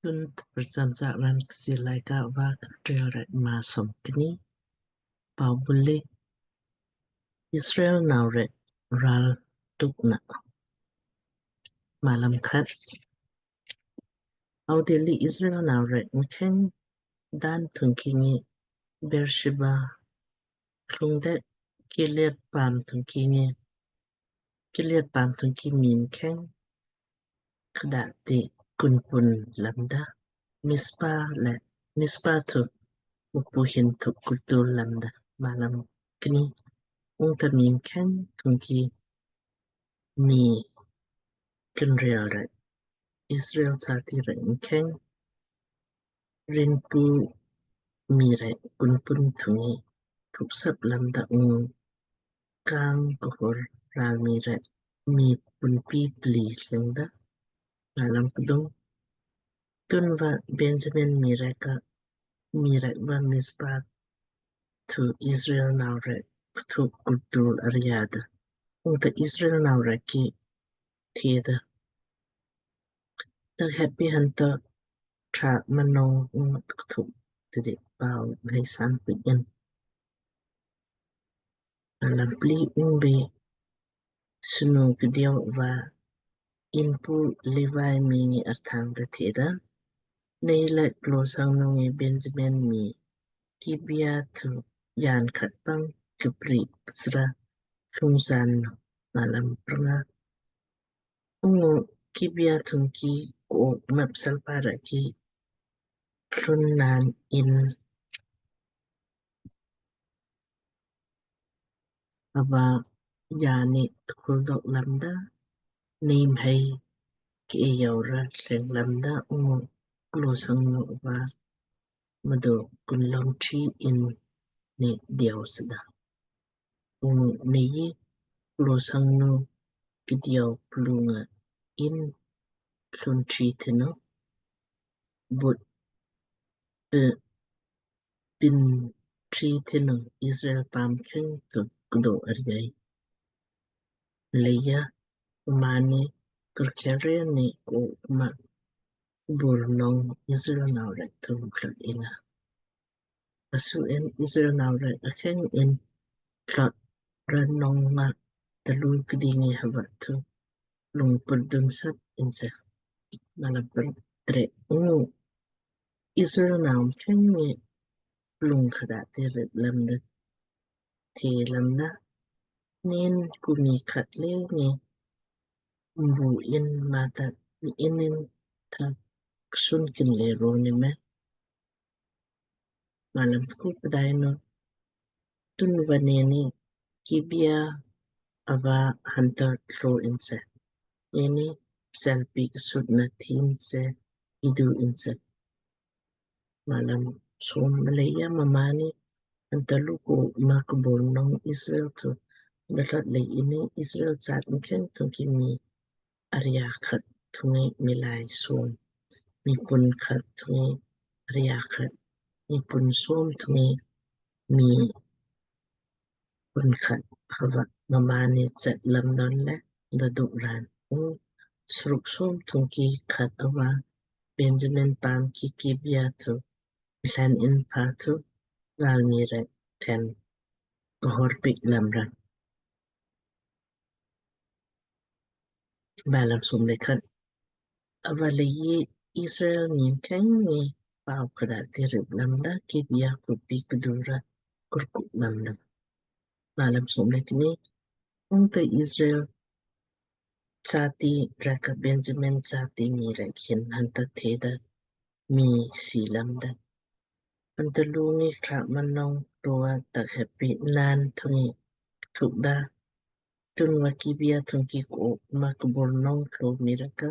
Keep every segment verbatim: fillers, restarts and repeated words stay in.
Tun tprcham chaak raan Kchiir Laaika va Kikteelrek maa somkni. Pau bul le: Israel nau rek ral tukna. Malam khat. Audilli Israel nau rek mkheng Dan thungki ngi Beersheba klung de Gilead paam thungki ngi Gilead paam thungki mii mkheng kdati kunpun lamda, Mispa le Mispa thu Mukpu hin thu kurtul lamda. Malam kni. Ungta mii mkheng thungki mii kinreel rek Israel chati rek mkheng rinpu mii rek kunpun thungi thuksap lamda ungu kaang kuhur ral mii rek mii punpi pli thlengda. Malam kdum. Tunva Benjamin mii rek ka mii rek va Mispa thu Israel nau rek kthu kurtul arjada. Ungta Israel nau rek ki theda, tak heppi hanta trak manong ngut kthuk tidi pau mhai san pik in. Malam pli. Ungbe snu kdiau va inpu Levi mii ngi arthawngda theda, nei le klosang nungi Benjamin mii Gibea thu jaan khat pang kipri sra klung san no. Malam prnga. Ungu Gibea thungki ko map salpa rek ki klun naan in ava jaan ni tkul dok lamda, nei mhai ki e jau ra thleng lamda ungu klosang nu ava mdo kunlom tri in ni diau sada. Ungu nei klosang nu kdiau klunga in klun tri thinu but e pin tri thinu Israel paam kheng tu kdo arjai. Leia mmaanni kurkhere ni ko ma bur nong Israel nau rek thu klat ina. Asu in Israel nau rek akheng in klat ran nong nga talu kdingi hava thu lung purdun sap inse. Malam pur tre. Ungu Israel nau mkheng ngi lung khada ti rit lamda, the lamda, nen kumi khat le ngi mbu in mata mi inin tha ksun kin le ro ni me. Malam tku. Pdainu tunva neni Gibea ava hanta tlo inse, neni pselpi ksut na thin se idu inse. Malam som. Mleija mmaanni hanta luku ma kbur nong Israel thu dalat lei ini Israel chat mkheng thungki mii arja khat thungi miilai som, mii pun khat thungi arja khat, mii pun som thungi mii pun khat hava mmaanni chat lam donle daduk raan. Ungu sruk som thungki khat ava Benjamin paam ki Gibea thu mlan in pha thu ral mii rek then kohor pik lam raan. Malam som le khat. Ava leiji Israel mii mkheng ngi pau khada ti rip lamda Gibea khupi kdu ra kurkuk lamda. Malam som le kni. Ungta Israel chati rek ka Benjamin chati mii rek hin hanta theda, mii si lamda, hanta lu ngi krak manong rua tak heppi naan thungi thukda. Tunva Gibea thungki ko ma kbur nong klo mii rek ka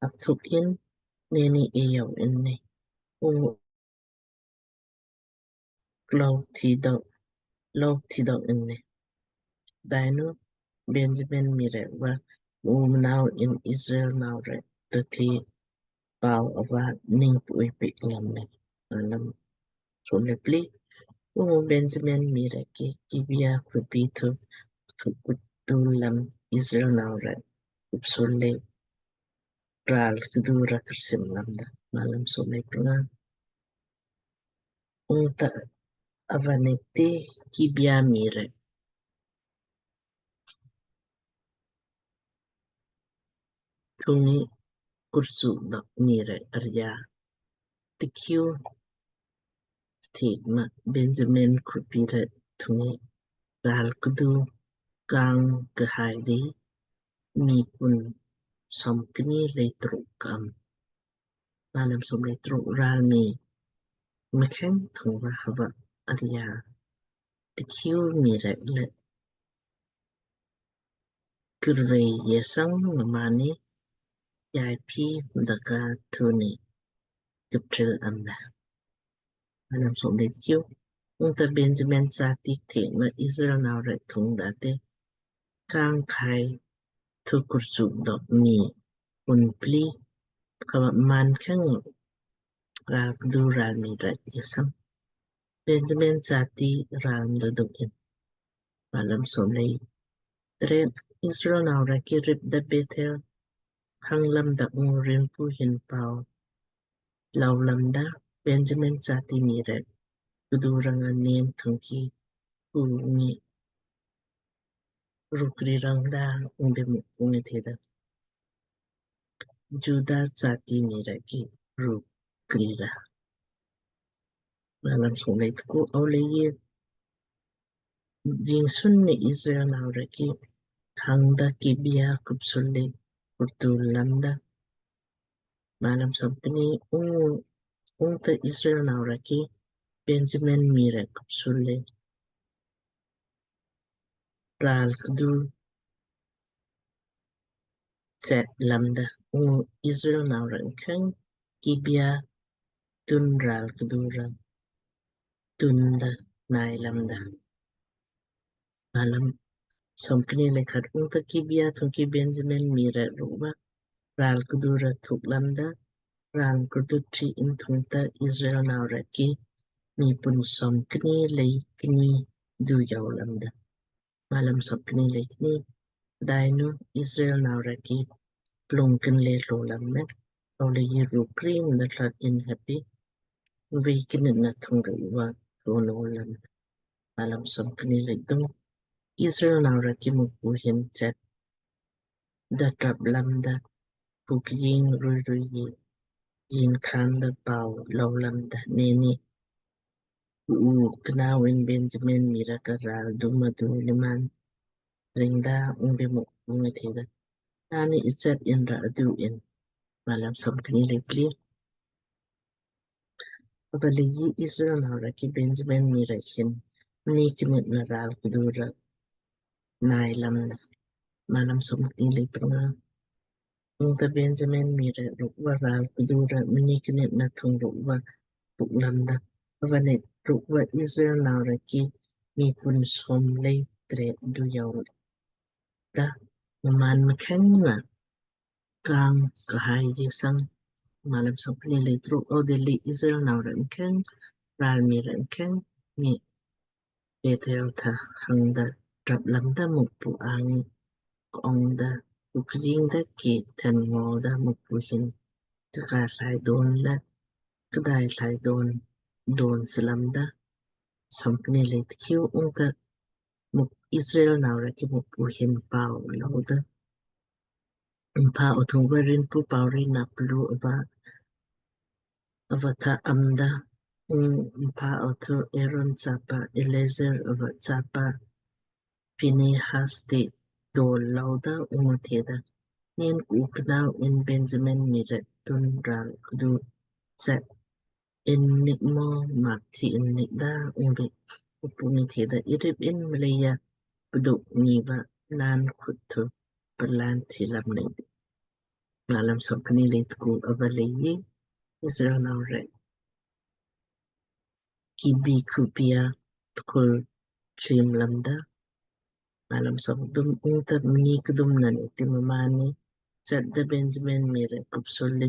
apthuk in neni eyau inni. Ungu klo thi dok, lo thi dok inni. Pdainu Benjamin mii rek va mu mnau in Israel nau rek tati pau ava ning pui pik lam me. Malam som le pli. Ungu Benjamin mii rek ki Gibea khupi thu thu kutu lam Israel nau rek kupsul le ral kdu ra kersim lamda. Malam som lei prnga. Ungta ava nitti Gibia mii rek thungki kursu dok mii rek arja tikiu thik ma Benjamin khupi rek thungki ral kdu kang khai di mii pun som kni lei truk kam. Malam som lei truk. Ral mii mkheng thung va hava arja tikiu mii rek le kirvei yesang mmaanni yai pi daka thungki kuptril am me. Malam som lei tikiu. Ungta Benjamin jati thik ma Israel nau rek thung date kang khai thu kursu dok mii pun pli hava mmaan kheng ral kdu ral mii rek yesang Benjamin jati ral mdo dok in. Malam som lei tret. Israel nau rek ki rip da Bethel hang lamda ungu rinpu hin pau lou lamda, Benjamin jati mii rek kdu rang anen thungki ku ngi rukri rang da ungbe Mukpu ngi theda, Juda jati mii rek ki rukri ra. Malam som lei tku. Ava leiyi jingsun ni Israel nau rek ki hangda Gibia kupsul le kurtu lamda. Malam som kni. Ung ungta Israel nau rek ki Benjamin mii rek kupsul le ral kdu chet lamda ungu Israel nau rek mkheng Gibia tun ral kdu ra tun da nai lamda. Malam som kni lei khat. Ungta Gibia thungki Benjamin mii rek rukva ral kdu ra thuk lamda, ral kdu tri in thungta Israel nau rek ki mii pun som kni lei kni du jau lamda. Malam som kni lei kni. Pdainu Israel nau rek ki plung kinle lo lam me, ava leiyi rukri mda tlot in heppi vei knit na thung rukva lo no lam. Malam som kni lei kthum. Israel nau rek ki Mukpu hin chet da trap lamda, puk jing rui rui yi jin khan da pau lou lamda, Neni u knau in Benjamin mii rek ka ral du madu nimaan ring da? Ungbe Mukpu ngi theda, Naanni ichet in ra adu in. Malam som kni lei pli. Ava leiyi Israel nau rek ki Benjamin mii rek hin mni knit na ral kdu ra nai lamda. Malam som kni lei prnga. Ungta Benjamin mii rek rukva ral kdu ra mni knit na thung rukva puk lamda. Ava nit rukva Israel nau rek ki mii pun som lei tret du jau da, mmaan mkheng na kang khai yesang. Malam som kni lei truk. Ava dilli Israel nau rek mkheng, ral mii rek mkheng ngi Bethel tha hangda trap lamda Mukpu angi kong da, u kjing da ki then ngo da Mukpu hin kaka tlai don le kdai tlai don don slamda. Som kni lei tkiu. Ungta Muk Israel nau rek ki Mukpu hin pau lou da, mpha u thung va rinpu pau ri na plu ava ava tha amda. Ung mpha u thu Aaron chapa Eleazar ava chapa Phinehas ti dol lou da ungu theda, Nen ku knau in Benjamin mii rek tun ral kdu chet in nik mo, mak thi in nik da? Ungbe Mukpu ngi theda, Irip in, mleija pduk ni va naan khut thu parlaan thi lam nei. Malam som kni lei tku. Ava leiyi Israel nau rek ki bi khupia tkul trim lamda. Malam som kdum. Ungta mni kdum na nit ti mmaanni chet da Benjamin mii rek kupsul le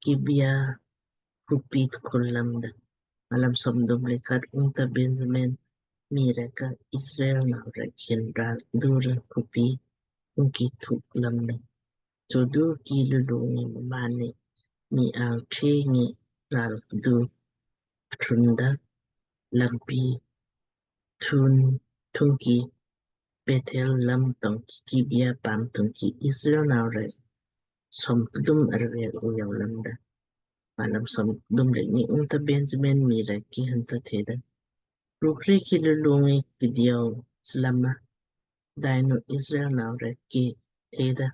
Gibia khupi tkul lamda. Malam som kdum lei khat. Ungta Benjamin mii rek ka Israel nau rek hin ral kdu ra khupi ungki thuk lamda. Chodu ki lulu ngi mmaanni mii angṭhe ngi ral kdu pṭhunda lampi thung thungki Bethel lam tongki Gibia paam thungki Israel nau rek som kdum arvek eayou lamda. Malam som kdum le kni. Ungta Benjamin mii rek ki hintha theda, rukri ki lulu ngi kdiau slama. Pdainu Israel nau rek ki theda,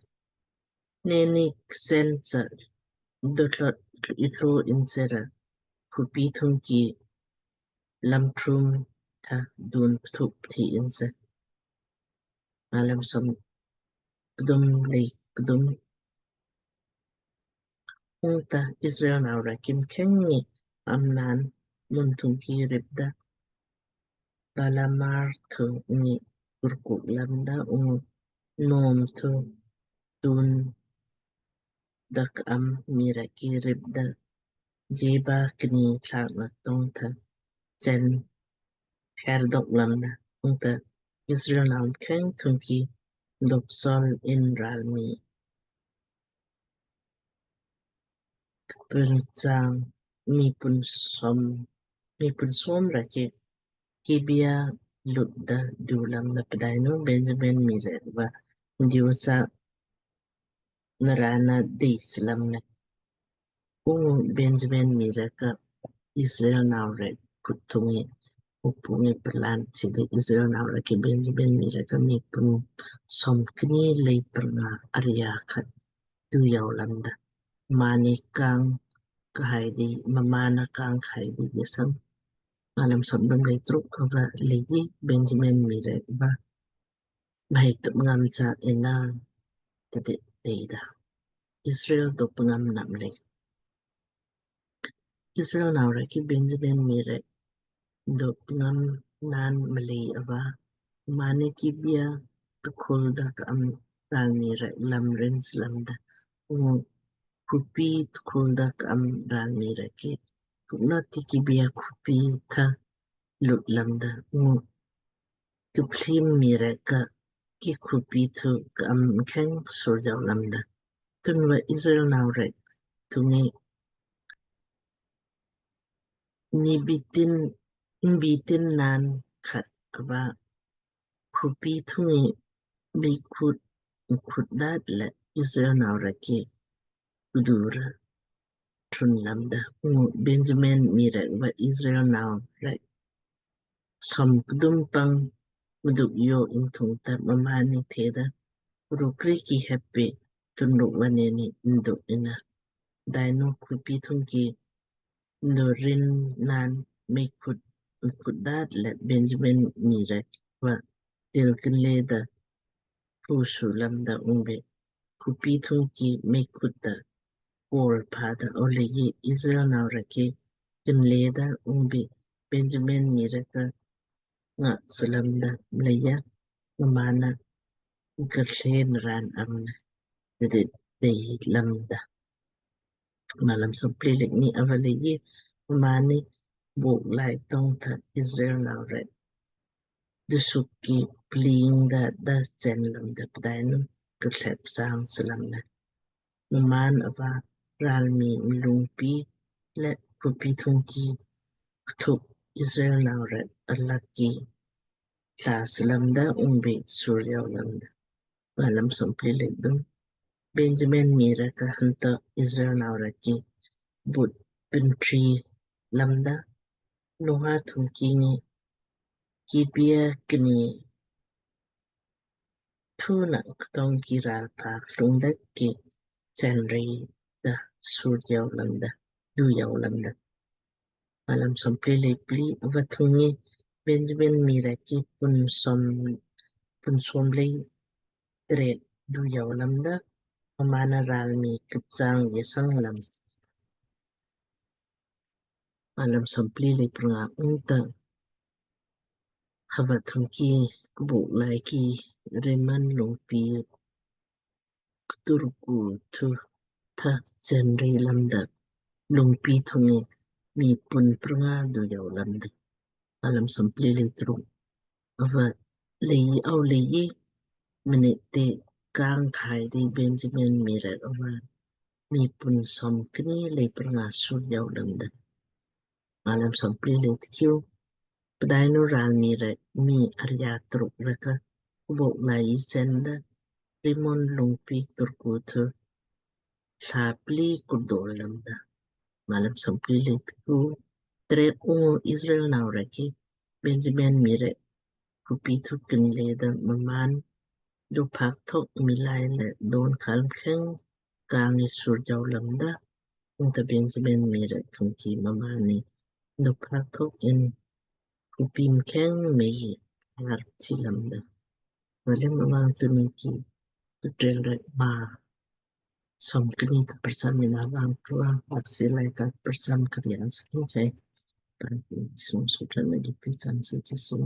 neni ksen cha dotlot itlo insera khupi thungki lam thrum tha dun pthup thi inse. Malam som kdum le kdum. Ungta Israel nau rek ki mkheng ngi amnan mun thungki ripda Balamar thu ngi kurkuk lamda ungu Nom thu dun dak am mii rek ki ripda Geba kni thlak nak tong tha chen her dok lamda. Ungta Israel nau mkheng thungki dok sol in ral mii kpun chang mii pun som mii pun som rek ki Gibia lutda du lamda. Pdainu Benjamin mii rek va diu cha narana dei slam ne. Ungu Benjamin mii rek ka Israel nau rek khut thung ngi Mukpu ngi plan chide Israel nau rek ki Benjamin mii rek ka mii pun som kni le prnga aria khat du eayou lamda. Mmaanni kang khai di, mmaanna kang khai di yasam. Malam som kdum le truk. Ava leiji Benjamin mii rek va mhai tup ngam cha ina tadi deida Israel dok pngam nam le. Israel nau rek ki Benjamin mii rek dok pngam nan mlei ava mmaanni Gibia tukhul dak am ral mii rek lam rin slamda. Ungu khupi tukhul dak am ral mii rek ki kukna ti Gibia khupi tha lut lamda. Ungu kiplim mii rek ka ki khupi thu ka am mkheng sur eayou lamda. Tunva Israel nau rek thung ngi ni bitin, bitin nan khat ava khupi thung ngi mei khut, khut dat le Israel nau rek ki kdu ra thun lamda. Ungu Benjamin mii rek va Israel nau rek som kdum pang mduk eayou in thungta mmaanni theda, rukri ki heppi tunruk va neni mduk ina. Pdainu khupi thungki mdurin nan mei khut, mei khut dat le Benjamin mii rek va dil kinle da phu su lamda. Ungbe khupi thungki mei khut da kol pha da. Ava leiji Israel nau rek ki kinle da ungbe Benjamin mii rek ka ngak slamda mleija mmaanna nkarthen ran am na dei lamda. Malam som pli le kni. Ava leiji mmaanni buk lai tong tha Israel nau rek dusuk ki pling da da chen lamda. Pdainu ktlep sang slamna. Mmaan ava ral mii mlungpi le khupi thungki kthup Israel nau rek alak ki tla slamda ungbe sur eayou lamda. Malam som pli le kdum. Benjamin mii rek ka hintha Israel nau rek ki but pintri lamda. Nunga thungki ngi Gibia kni thuna ktong ki ral pak lung dek ki chen rei da sur eayou lamda, du eayou lamda. Malam som pli le pli. Ava thung ngi Benjamin mii rek ki pun som, pun som le tret du eayou lamda. Mmaanna ral mii kipchang yasang lam. Malam som pli le prnga. Ungta hava thungki kbuk lai ki Rimmon lungpi kturku thu tha chen rei lamda. Lungpi thung ngi mii pun prnga du eayou lamda. Malam som pli le truk. Ava leiji, ava leiji mnit ti kang khai di Benjamin mii rek ava mii pun som kni lei parnga sur jau lamda. Malam som pli lei tkiu. Pdainu ralmii rek mii arya truk rek ka kubok lai senda Rimon lungpi turku thu thla pli kurdol lamda. Malam som pli lei tkiu. Trek ungu Israel nau rek ki Benjamin mii rek khupi thu kinle da mmaan dophak thok miilai le don khalm kheng kang i sur jau lamda. Ungta Benjamin mii rek thungki mmaan ni dophak thok in khupi mkheng mei har thi lamda. Malam mmaan tuniki kutrel rek ma som kni ta prcham mina vang tua aksi lai ka prcham kriya skin kai pan sum sutra na di pisam suci sum.